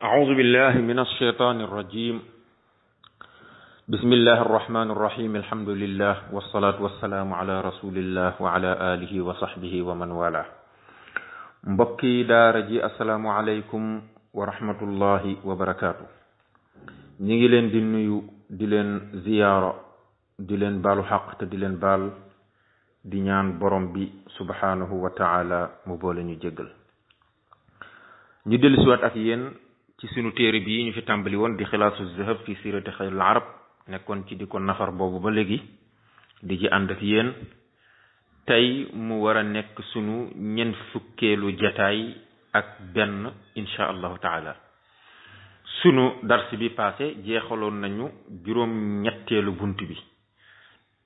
أعوذ بالله من الشيطان الرجيم بسم الله الرحمن الرحيم الحمد لله والصلاة والسلام على رسول الله وعلى آله وصحبه ومن والاه mbokki daara ji assalaamu aleykum wa rahmatullahi wa barakaatu ñi ngi leen di nuyu di leen ziyaara di leen baalu xaq te di leen baal di ñaan borom bi subhanahu wa taala mu boole ñu jéggal ñu dellusiwaat ak yéen ci sunu téere bi ñu fi tàmbali woon di xilaasu zahab fi sirati xayril arab nekkoon ci di ko nafar boobu ba léegi di ci ànd ak yéen tey mu war a nekk sunu ñeent fukkeelu jataay ak benn insha allahu taala sunu dars bi passé jeexaloon nañu juróom ñetteelu bunt bi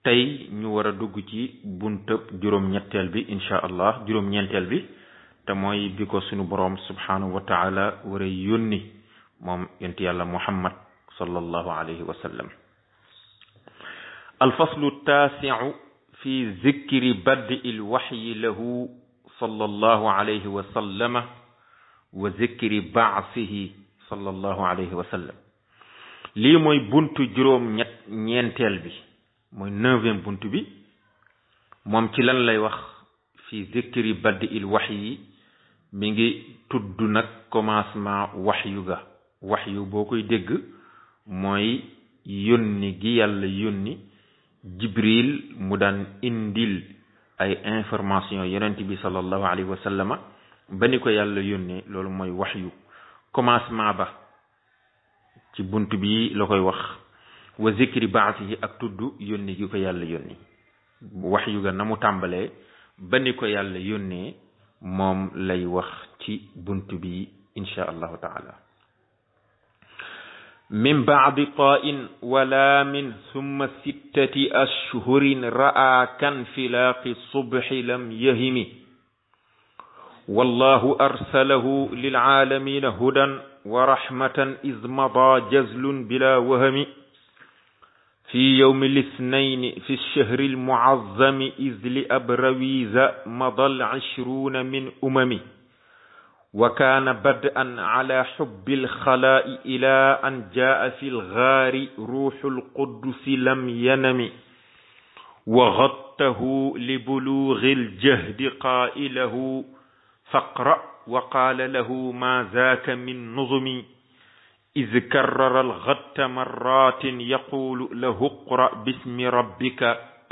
tey ñu war a dugg ci buntëb juróom ñetteel bi insha allah juróom ñeenteel bi te mooy bi ko sunu boroom subhanahu wa taala war a yónni moom yonent yàlla muhammad sallallahu alayhi wa sallam alfaslu taasiu fi zikri badi il waxyi lahu sallallahu alayhi wa sallama wa zikri baasihi sallallahu alayhi wa sallam lii mooy buntu juróom ñeenteel bi mooy 9e buntu bi moom ci lan lay wax fi zikri badi il waxyi mi ngi tudd nag commencement waxyu ga waxyu boo koy dégg mooy yónni gi yàlla yónni jibril mu daan indil ay information yonent bi sallallahu alayhi wa sallama ba ni ko yàlla yónnee loolu mooy waxyu commencement ba ci bunt bi la koy wax wa zikri baasihi ak tudd yónni gi ko yàlla yónni waxyu ga na mu tàmbalee ba ni ko yàlla yónnee moom lay wax ci bunt bi insha allahu taala min baadi tain wala min summa sittati ashhurin ra'a kan filaaqi subhi lam yahimi wallahu arsalahu lilaalamina hudan wa rahmatan iz mada jazlun bila wahami في يوم الاثنين في الشهر المعظم إذ لأبرويز مضى 20 من أمم وكان بدءا على حب الخلاء إلى أن جاء في الغار روح القدس لم ينم وغطه لبلوغ الجهد قائله فاقرأ وقال له ما ذاك من نظم إذ كرر الغت مرات يقول له اقرأ باسم ربك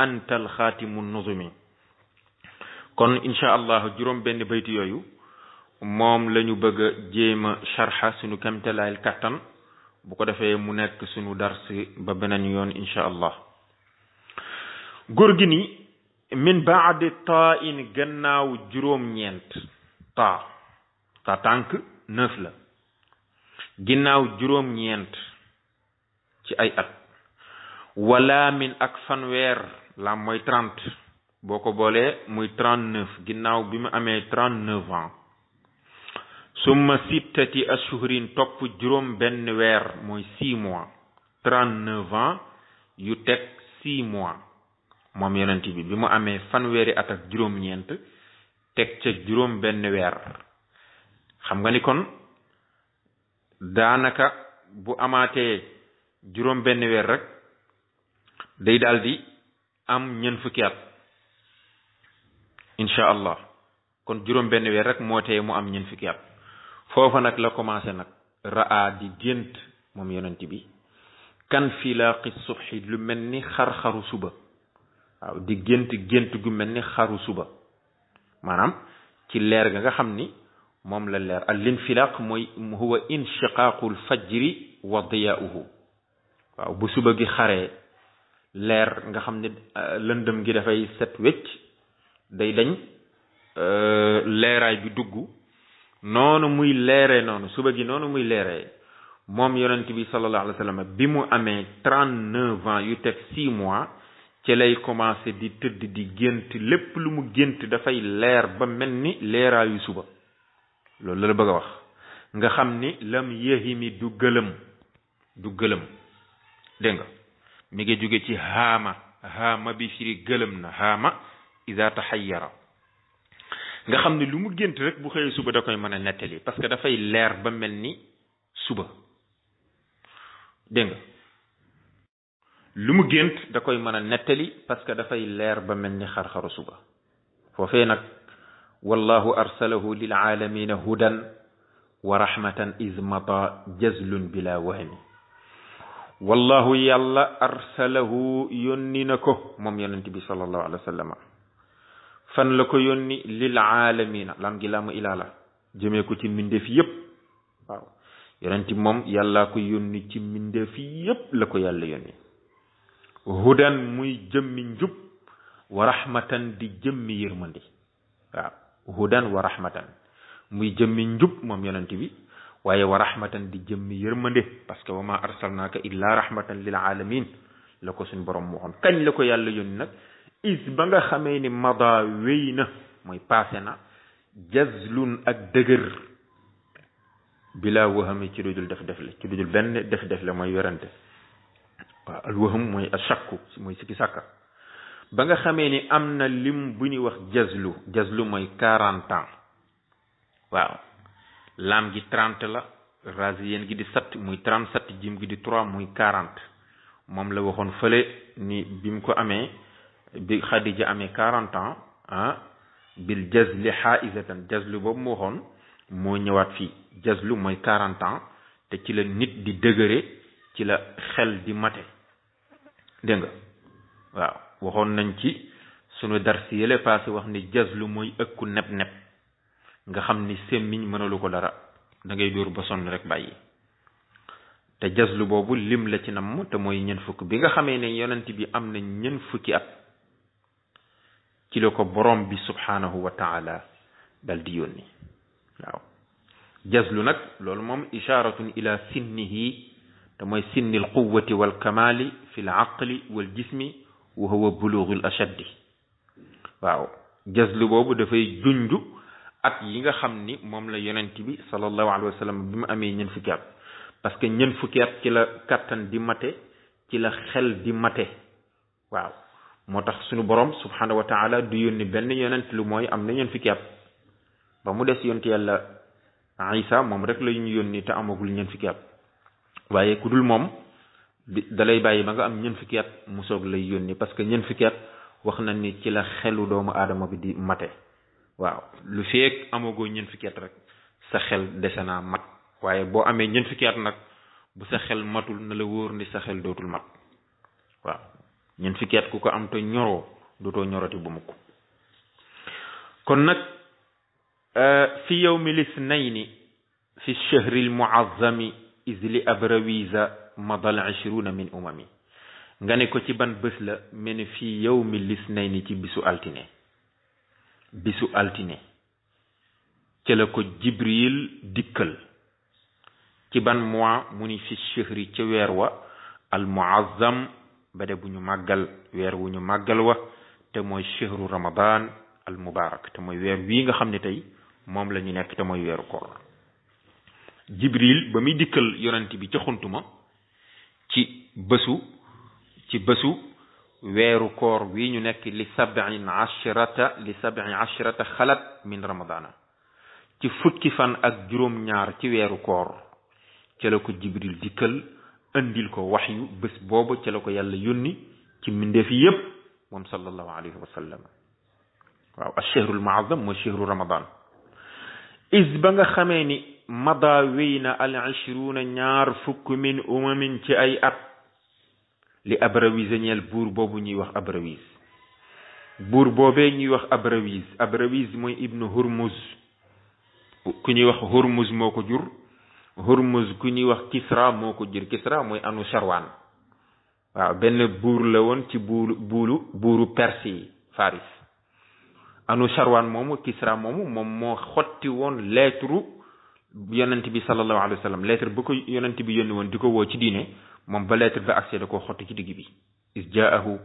أنت الخاتم النظم kon insha allah juróom benn baytu yooyu moom la ñu bëgg a jéem a sharxa sunu kamtalaayal kattan bu ko defee mu nekk sunu dars ba beneen yoon insha allah góor gi ni min baadi taa in gannaaw juróom-ñeent taa tànk 9 la ginnaaw juróom-ñeent ci ay at wala min ak fanweer la mooy 30 boo ko boolee muy 39 ginnaaw bi mu amee 39 ans summa sittati ashhurin topp juróom benn weer mooy 6 mois 39 ans yu teg 6 mois moom yonent bi mu amee fanweeri at ak juróom-ñeent teg ca juróom benn weer xam nga ni kon daanaka bu amaatee juróom benn weer rek day daldi am ñeent fukki at insha allah kon juróom benn weer rek moo tee mu am ñeent fukki at foofa nag la commencé nag raa di gént moom yonent bi kan filaaqi subhi lu mel ni xar-xaru suba waaw di gént gu mel ni xaru suba maanaam ci leer ga nga xam ni moom la leer al infilaq mooy huwa inshiqaaqul fajri wa diyaa'uhu waaw bu suba gi xaree leer nga xam ne lëndëm gi dafay set wecc day dañ leeraay bi dugg noonu muy leeree noonu suba gi noonu muy leeree moom yonent bi sallallahu alayhi wa sallam bi mu amee 39 ans yu teg 6 mois ci lay commencé di tëdd di gént lépp lu mu gént dafay leer ba mel ni leeraayu suba loolu la bëgg a wax nga xam ni lam yahimi du gëlëm dégg nga mi ngi jóge ci haama bi firi gëlëm na haama ida taxayyara nga xam ne lu mu gént rek bu xëyee suba da koy mën a nettali parce que dafay leer ba mel ni suba dégg nga lu mu gént da koy mën a nettali parce que dafay leer ba mel ni xar-xaru suba foofee nag wallahu arsalahu lil aalamina hudan wa rahmatan iz mata jazlun bila wahmi wallahu yàlla arsalahu yónni na ko moom yonent bi sallallahu alayhi wa sallam fan la ko yónni lil aalamina lam gi laamu ilaa la jëmee ko ci mbindeef yépp waaw yonent bi moom yàllaa ko yónni ci mbindeef yépp la ko yàlla yónni hudan muy jëmmi njub wa rahmatan di jëmmi yërmandi waaw hudan wa rahmatan muy jëmmi njub moom yonent bi waaye wa rahmatan di jëmmi yërmande parce que wa ma arsalnaaka illa rahmatan lil alamin la ko suñ borom moo waxoon kañ la ko yàlla yónni nag is ba nga xamee ni mada wéy na mooy passé na jazlun ak dëgër bila wahami ci dudul def le ci dudul benn def le mooy yorante waaw al waham mooy ashakku mooy sikki sàkka ba nga xamee ni am na lim bu ñuy wax jazlu mooy 40 ans waaw laam gi 30 la raziyeen gi di 7 muy 37 jim gi di 3 muy 40 moom la waxoon fële ni bi mu ko amee bi Xadija amee 40 ans bil jazli haizatan jazlu boobu mu waxoon moo ñëwaat fii jazlu mooy 40 ans te ci la nit di dëgëre ci la xel di mate dégg nga waaw waxoon nañ ci sunu darsi yële passé wax ni jazlu mooy ëkku neb nga xam ni semmiñ mënalu ko dara da ngay dóor ba sonn rek bàyyi te jazlu boobu lim la ci namm te mooy ñeent fukk bi nga xamee ne yonent bi am na ñeent fukki at ci la ko borom bi subhanahu wa taala dal di yónni waaw jazlu nag loolu moom isharatun ila sinnihi te mooy sinnil quwwati wal kamali fi l aqli wal jismi wa huwa bulughul ashaddi waaw jazlu boobu dafay junju at yi nga xam ni moom la yonent bi sallallahu alayhi wa sallam bi mu amee ñeent fukki at parce que ñeent fukki at ci la kattan di mate ci la xel di mate waaw moo tax suñu borom subhanahu wa taala du yónni benn yonent lu mooy am na ñeent fukki at ba mu des yonent yàlla Isa moom rek la ñu yónni te amagul ñeent fukki at waaye ku dul moom dalay bàyyi ba nga am ñeent fukki at mu soog lay yónni parce que ñeent fukki at wax na ni ci la xelu doomu aadama bi di mate waaw lu feek amagoo ñeent fukki at rek sa xel dese naa mat waaye boo amee ñeent fukki at nag bu sa xel matul na la wóor ni sa xel dootul mat waaw ñeent fukki at ku ko am te ñoroo dootoo ñoroti bu mukk kon nag fi yawmi lisnayni fi shahri almuazzami iz li abrawiza madal 20 min umami nga ne ko ci ban bés la mel ni fi yawmi lisnayni ci bisu altine ca la ko jibril dikkal ci ban mois mu ni fi shahri ca weer wa al muazzam ba de bu ñu màggal weer wu ñu màggal wa te mooy shahru ramadan al mubarak te mooy weer wii nga xam ne tey moom la ñu nekk te mooy weeru koor jibril ba muy dikkal yonent bi ca xuntuma ci bésu weeru koor wi ñu nekk li 17 xalat min ramadana ci fukki fan ak juróom-ñaar ci weeru koor ca la ko jibril dikkal andil ko waxyu bés boobu ca la ko yàlla yónni ci mbindeef yépp moom sallallahu alayhi wa sallam waaw ash-shahrul mu'azzam mooy shahru ramadan is ba nga xamee ni mada wéy na al 20 ñaar fukk min umamin ci ay at li Abrawiz ñeel buur boobu ñuy wax Abrawiz buur boobee ñuy wax Abrawiz mooy ibnu Hurmuz ku ñuy wax Hurmuz moo ko jur Hurmuz ku ñuy wax Kisra moo ko jur Kisra mooy anu Sharwan waaw benn buur la woon ci buuru Perse yi Faris anu Sharwan moomu Kisra moomu moom moo xotti woon lettre yonent bi sallallahu alayhi wa sallam lettre ba ko yonent bi yónni woon di ko woo ci diine moom ba lettre ba accès da koo xotti ci digg bi is jaahu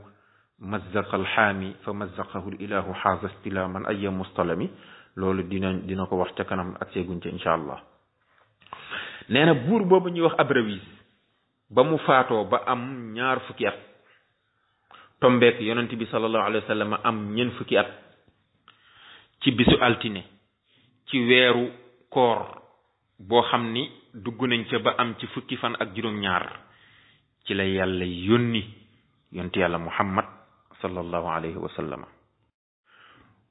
mazzaqa alxaami fa mazzaqahu ilahu xaasa stilaman aya mustalami loolu dina ko wax ca kanam accès guñ ca incha allah nee na buur boobu ñuy wax Abrawiz ba mu faatoo ba am ñaar fukki at tombeek yonent bi sallallahu alayhi wa sallam am ñeent fukki at ci bisu altine ci weeru koor boo xam ni dugg nañ ca ba am ci fukki fan ak juróom-ñaar ci la yàlla yónni yonti yàlla muhammad sallallahu alayhi wa sallam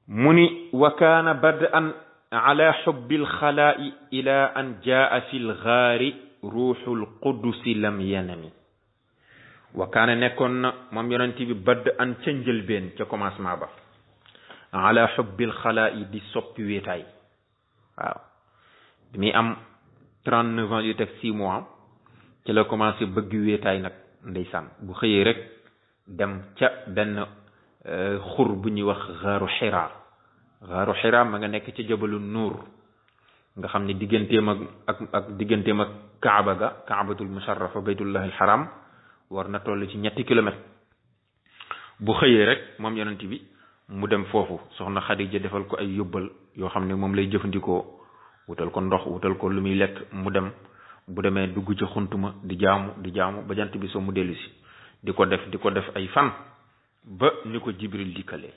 mu ni wa kaana bad'an ala xubbil xalaa'i ila an jaa fi lgaari ruuxul qudusi lam yanami wa kaana nekkoon na moom yonent bi badd an ca njëlbeen ca commencement ba ala xubbil xalaa'i di soppi wéetaay waaw bi muy am 39 ans yu teg 6 mois ci la commencé bëgg wéetaay nag ndeysaan bu xëyee rek dem ca benn xur bu ñuy wax xaaru xiraa ma nga nekk ci jabalu nuur nga xam ne digganteem ak digganteem ak kaaba ga kaabatul musharrafa baytullahi alxaram war na toll ci 3 kilomètres bu xëyee rek moom yonent bi mu dem foofu soxna Xadija defal ko ay yóbbal yoo xam ne moom lay jëfandikoo wutal ko ndox wutal ko lu muy lekk mu dem bu demee dugg ci xuntuma di jaamu ba jant bi soo mu dellu si di ko def ay fan ba ni ko jibril dikkalee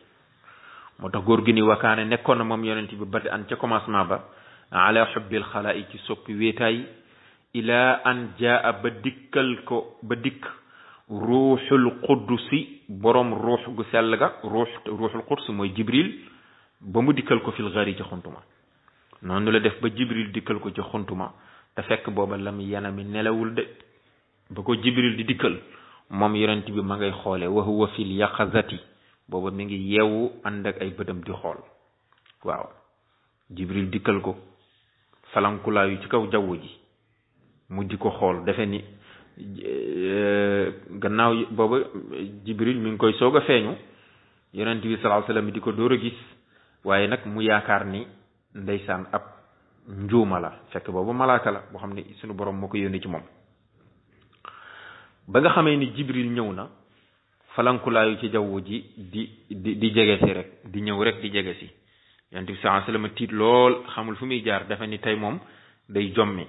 moo tax góor gi ni wakaane nekkoon na moom yonent bi bati an ca commencement ba ala xubbil xalaa'i ci soppi wéetaay ila an jaa ba dikk ruuxul quddusi borom ruux gu sell ga ruuxul quds mooy jibril ba mu dikkal ko fil gari ci xuntuma noonu la def ba jibril dikkal ko ci xuntuma te fekk booba lam yanami nelawul de ba ko jibril di dikkal moom yonent bi ma ngay xoole wa huwa fil yaqazati booba mi ngi yeewu ànd ak ay bëtam di xool waaw jibril dikkal ko falankulaayu ci kaw jaww ji mu di ko xool defe ni gannaaw booba jibril mi ngi koy soog a feeñu yonent bi sallallahu alayhi wasallam di ko dóor a gis waaye nag mu yaakaar ni ndeysaan ab njuuma la fekk boobu malaaka la boo xam ne suñu borom moo ko yónnee ci moom ba nga xamee ni jibril ñëw na falankulaayu ci jaww ji di jege si rek di ñëw rek di jege si yonent bi sallallahu alayhi wasallam tiit lool xamul fu muy jaar defe ni tey moom day jommi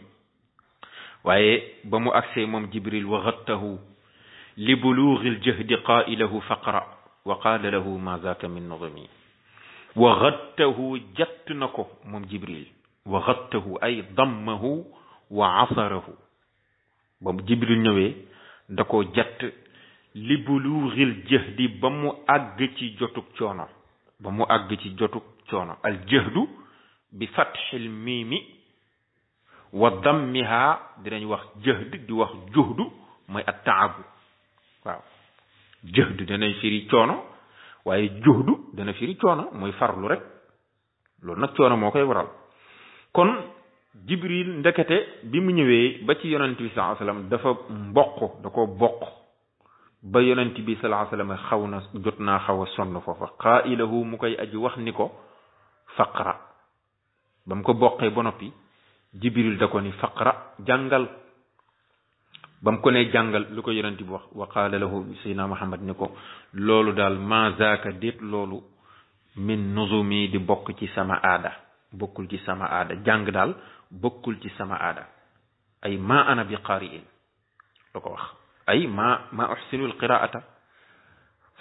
waaye ba mu agsee moom jibril wa gattahu li buluugil jahdi qaa'ilahu faqra wa qaala lahu ma zaaka min nuzumi wa gattahu jatt na ko moom jibril wa gattahu ay dammahu wa asarahu ba jibril ñëwee da ko jatt li buluugil jahdi ba mu àgg ci jotug coono al jahdu bi fatxil miimi wa dammiha dinañ wax jahd di wax juhdu mooy at taabu waaw jahd dana firi coono waaye juhdu dana firi coono mooy farlu rek loolu nag coono moo koy waral kon jibril ndekete bi mu ñëwee ba ci yonent bi sallallahu alayhi wasallam da ko bokk ba yonent bi sallallahu alayhi wasallam jot naa xaw a sonn foofa qaa'ilahu mu koy aji wax ni ko faqra ba mu ko boqee ba noppi jibril da ko ni faqra jàngal ba mu ko ne jàngal lu ko yonent bi wax wa qaala lahu sayyidina muhammad ni ko loolu daal ma zaaka déet loolu min nuzumi di bokk ci sama aada bokkul ci sama aada jàng daal bokkul ci sama aada ay ma ana bi qaari'in la ko wax ay ma uhsinu alqiraata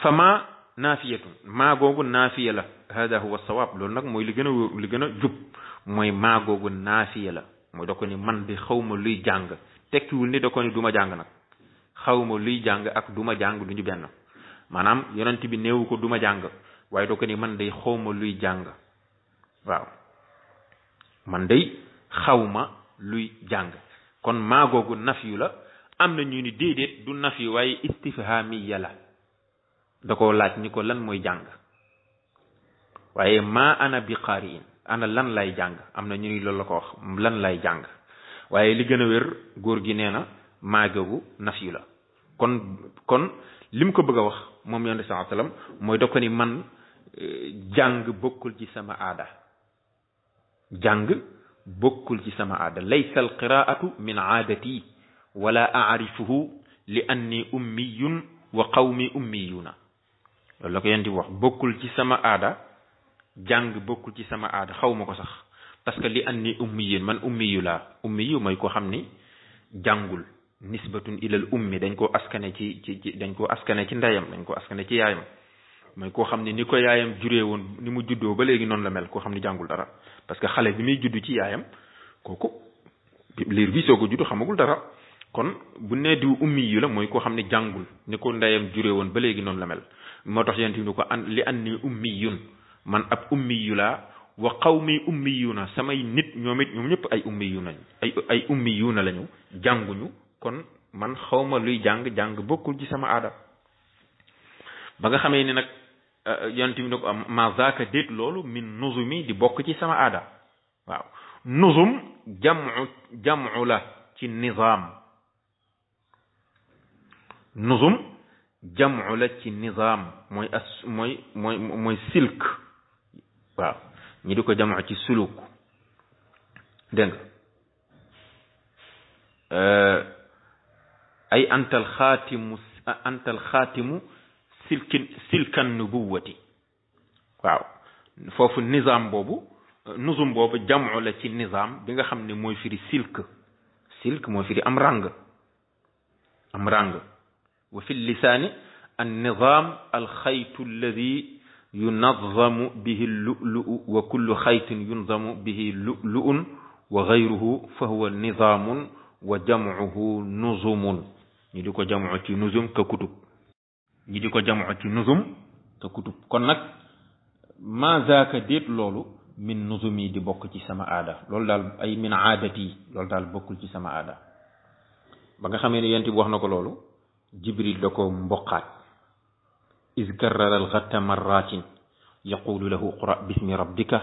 fa ma naafiyatun maa googu naafiya la hada huwa sawaab loolu nag mooy li gën a jub mooy maa googu naafiya la mooy da ko ni man di xawma luy jàng tekkiwul ni da ko ni du ma jàng nag xawma luy jàng ak du ma jàng du ñu benn maanaam yonent bi néewu ko du ma jàng waaye da ko ni man day xawma luy jàng waaw man day xawma luy jàng kon maa googu nafiyu la am na ñu ni déedéet du nafiyu waaye istifhamiya la da ko laaj ni ko lan mooy jàng waaye maa ana bi qaari'in ana lan lay jàng am na ñu ni loolu la ko wax lan lay jàng waaye li gën a wér góor gi nee na maa googu nafiyu la kon lim ko bëgg a wax moom yonent sallallahu alayhi wasallam mooy da ko ni man jàng bokkul ci sama aada jàng bokkul ci sama aada laysa alqiraatu min aadati wala aarifuhu li anni ummiyun wa qawmi ummiyuna loolu la ko yonent bi wax bokkul ci sama aada jàng bokkul ci sama aada xaw ma ko sax parce que li anni ummiyun man ummiyu laa ummiyu mooy ko xam ni jàngul nisbatun ilal ummi dañ koo askane ci ndeyam dañ koo askane ci yaayam mooy koo xam ne ni ko yaayam juree woon ni mu juddoo ba léegi noonu la mel koo xam ne jàngul dara parce que xale bi muy juddu ci yaayam kooku liir bi soog a judd xamagul dara kon bu nee diw ummi yu la mooy koo xam ne jàngul ni ko ndeyam jure woon ba léegi noonu la mel moo tax yonent bi ni ko li anni ummiyun man ab ummi yu laa wa qawmi ummiyuna samay nit ñoom ñëpp ay ummiyu nañ ay ummiyuna lañu jànguñu kon man xawma luy jàng bokkul ci sama aada ba nga xamee ni nag yonent bi ne ko ma zaaka déet loolu min nuzumi di bokk ci sama aada waaw nuzum jamu la ci nizaam nuzum jamu la ci nizaam mooy silk waaw ñi di ko jamu ci suluk dégg nga ay antal xaatimu silkan nubuwati waaw foofu nizaam boobu nuzum boobu jamu la ci nizaam bi nga xam ne mooy firi silk mooy firi am ràng wa fi lisaani an nizaam al xaytu alladi yunazzamu bihi lu'lu'u wa kullu xaytin yunzamu bihi lu'lu'un wa gayruhu fa huwa nizaamun wa jam'uhu nuzumun ñi di ko jamu ci nuzum ka kutub kon nag ma zaaka déet loolu min nuzum yi di bokk ci sama aada loolu daal ay min aadati loolu daal bokkul ci sama aada ba nga xamee ne yent bi wax na ko loolu jibril da ko mboqaat iz karrara al-ghatta marratin yaqulu lahu qra bismi rabbika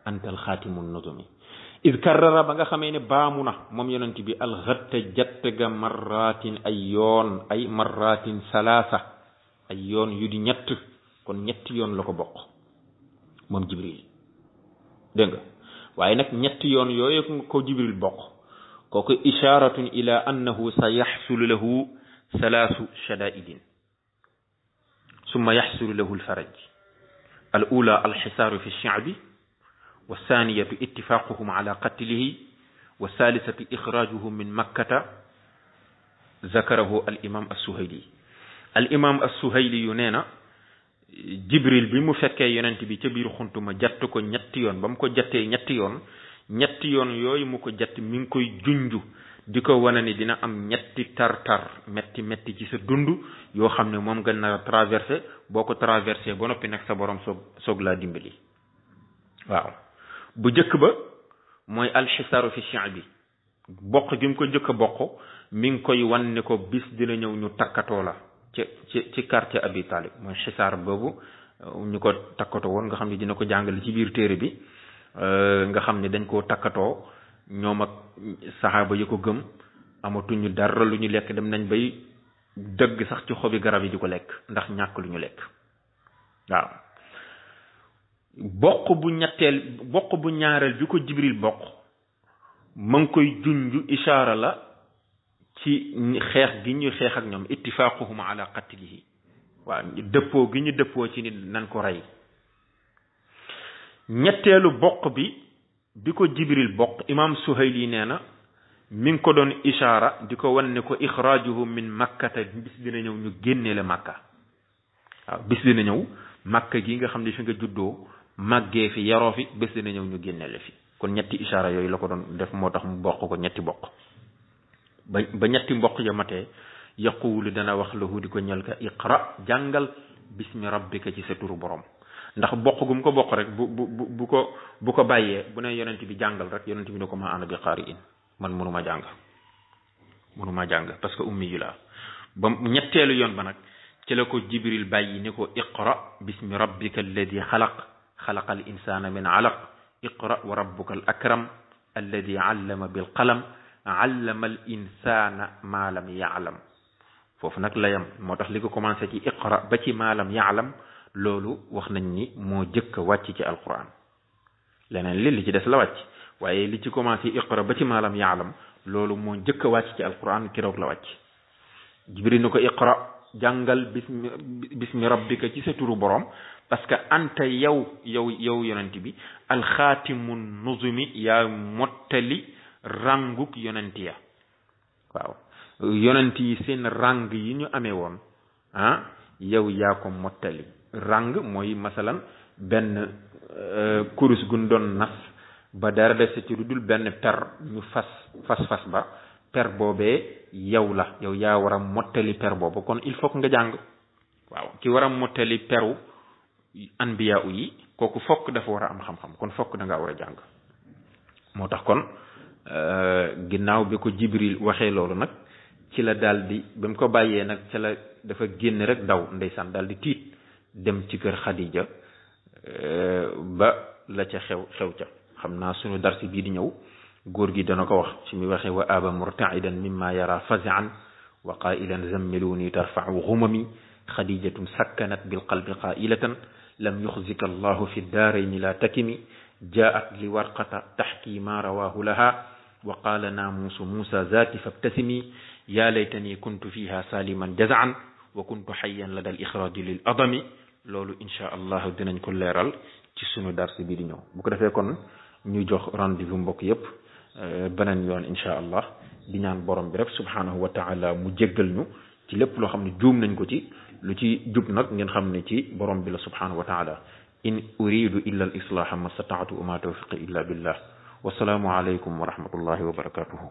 anta al-khatimu nuzumi iz karrara ba nga xamee ne baamu na moom yonent bi al-ghatta jatt ga marratin ay marratin salaasa ay yoon yu di ñett kon ñetti yoon la ko bokk moom jibril dégg nga waaye nag ñetti yoon yooyu ko jibril bokk kooku isharatun ila annahu sa yaxsulu lahu salaasu shadaidin summa yaxsulu lahu alfaraj al ula alxisaaru fi lchaabi wa thaniyatu ittifaquhum ala qatlihi wa thalithatu ixrajuhu min makkata zakarahu al imam assuhayli al imam assuhayli yu nee na jibril bi mu fekkee yonent bi ca biir xuntuma jatt ko ñetti yoon ba mu ko jattee ñetti yoon yooyu mu ko jatt mi ngi koy junju di ko wane ni dina am ñetti tar-tar metti ci sa dund yoo xam ne moom nga nar a traversé boo ko traversé ba noppi nag sa borom soog laa dimbali waaw bu njëkk ba mooy alxisaaru fi sha'bi bokk gi mu ko njëkk a bokk mi ngi koy wan ne ko bis dina ñëw ñu takkatoo la ci quartier Abi Talib mooy xisaar boobu ñu ko takkatoo woon nga xam ne dina ko jàngale ci biir téere bi nga xam ne dañ koo takkatoo ñoom ak saxaaba yi ko gëm amatuñu dara lu ñu lekk dem nañ bay dëgg sax ci xobi garab yi di ko lekk ndax ñàkk lu ñu lekk waaw bokk bu ñaareel bi ko jibril bokk ma ngi koy junju ishaara la ci xeex gi ñuy xeex ak ñoom ittifaaquhum ala qatlihi waaw dëppoo gi ñu dëppoo ci nit nan ko rey ñetteelu bokk bi ko jibril bokk imam Suhayli nee na mi ngi ko doon ishaara di ko wan ne ko ixraajuhu min makkata bis dina ñëw ñu génnee la makka waaw bis dina ñëw makka gi nga xam ne fi nga juddoo màggee fi yaroo fi bis dina ñëw ñu génnee la fi kon ñetti ishaara yooyu la ko doon def moo tax mu bokk ko ñetti bokk ba ñetti mbokk ya matee yaquulu dana wax lahu di ko ñel ka iqra jàngal bismi rabbika ci sa turu borom ndax bokk gu mu ko bokk rek bu ko bàyyee bu ne yonent bi jàngal rek yonent bi ne ko ma ana bi qaari'in man mënuma jàng parce que ummi yu laa ba ñetteelu yoon ba nag ci la ko jibril bàyyi ne ko iqra bismi rabbika alladi xalaqa al insana min alaq iqra wa rabbuka al akram alladi allama bil qalam allama al insana ma lam ya'lam foofu nag la yam moo tax li ko commencé ci iqra ba ci ma lam ya'lam loolu wax nañ ni moo jëkk a wàcc ci alquran leneen li ci des la wàcc waaye li ci commencé iqra ba ci ma lam ya'lam loolu moo jëkk a wàcc ci alquran kiroog la wàcc jibril ni ko iqra jàngal bismi rabbika ci sa turu borom parce que anta yow yonent bi alxaatimu nuzumi yaa mottali rànguk yonent ya waaw yonent yi seen ràng yi ñu amee woon yow yaa ko mottali ràng mooy masalan benn kurus gun doon nas ba dara dese ci lu dul benn per ñu fas ba per boobee yow la yow yaa war a mottali per boobu kon il faut que nga jàng waaw ki war a mottali peru anbiya yi kooku fokk dafa war a am xam-xam kon fokk da ngaa war a jàng moo tax kon ginnaaw bi ko Jibril waxee loolu nag ci la daal di ba mu ko bàyyee nag ci la dafa génn rek daw ndeysaan daal di tiit dem ci kër Xadija ba la ca xew ca xam naa sunu darsi bii di ñëw góor gi dana ko wax ci mi waxee wa aba murtaidan mimma yara fazian wa qailan zammiluni tarfau xumami xadijatun sakkanat bilqalbi qailatan lam yuxzika allahu fi daarayni la takimi jaat li warqata taxki ma rawahu laha wa qala namuusu muusa zaati fabtasimi ya laytani kuntu fiha saliman jazaan wa kuntu xayan lada al ixraji lil adami loolu insha allah dinañ ko leeral ci sunu darsi bii di ñëw bu ko defee kon ñu jox rendez-vous mbokk yépp beneen yoon insha allah di ñaan borom bi rek subhanahu wa taala mu jéggal ñu ci lépp loo xam ne juum nañ ko ci lu ci jub nag ngeen xam ne ci borom bi la subhanahu wa taala in uridu illa al islaha ma stataatu wa ma tawfiqi illa billah wasalaamu alaykum wa rahmatullahi wa barakatuhu